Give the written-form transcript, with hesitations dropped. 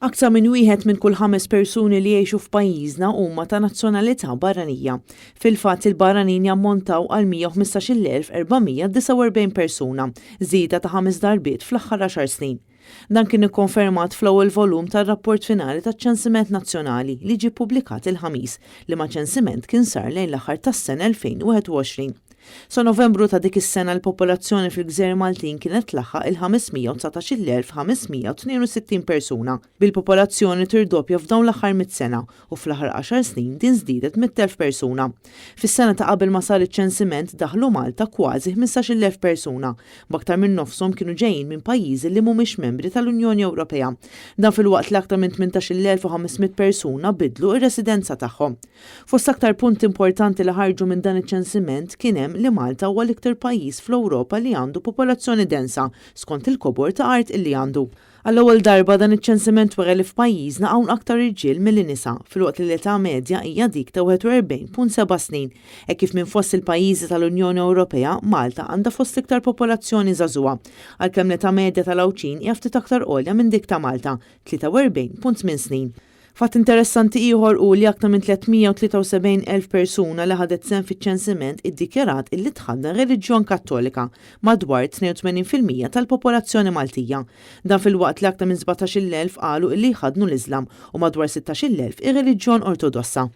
Aktar minn wieħed minn kull ħames persuni li jgħixu f'pajjiżna huma ta' nazzjonalità barranija. Fil-fatt, il-barranin jammontaw għal 115,449 persuna, żieda ta' ħames darbiet fl-aħħar għaxar snin. Dan kien ikkonfermat fl-ewwel volum tar-rapport finali taċ-Ċensiment Nazzjonali li ġie ppubblikat il-Ħamis, liema ċensiment kien sar lejn l-aħħar tas-sena 2021. Sa Novembru ta' dik is-sena l-popolazzjoni fil-gżejjer Maltin kienet tlaħħaq il-519,562 persuna, bil-popolazzjoni tirdoppja f'dawn l-aħħar mitt sena u fl-aħħar għaxar snin din żdiedet 100,000 persuna. Fis-sena ta' qabel ma sar iċ-ċensiment daħlu Malta kważi 15,000 persuna, b'aktar minn nofshom kienu ġejjin minn pajjiżi li mhumiex membri tal-Unjoni Ewropea. Dan filwaqt li aktar minn 18,500 persuna bidlu r-residenza tagħhom. Fost aktar punti importanti li ħarġu minn dan iċ-ċensiment kien hemm li Malta huwa l-iktar pajjiż fl-Ewropa li għandu popolazzjoni densa skont il-kobor ta' art illi għandu. Għall-ewwel darba dan iċ-ċensiment wera li f'pajjiżna hawn aktar irġiel milli nisa filwaqt li l-età medja hija dik ta' 41.7 snin hekk kif minn fost il-pajjiżi tal-Unjoni Ewropea Malta għandha fost l-iktar popolazzjoni żagħżugħa għalkemm l-età medja tal-Għawdxin hija ftit aktar għolja minn dik ta' Malta, 43.8 snin. Fatt interessanti ieħor hu li aktar minn 373,000 persuna li ħadet sehem fiċ-ċensiment iddikjarat illi tħaddan reliġjon Kattolika, madwar 82% tal-popolazzjoni Maltija. Dan filwaqt li aktar minn 17,000 qalu illi jħaddnu l-Iżlam u madwar 16,000 ir-reliġjon Ortodossa.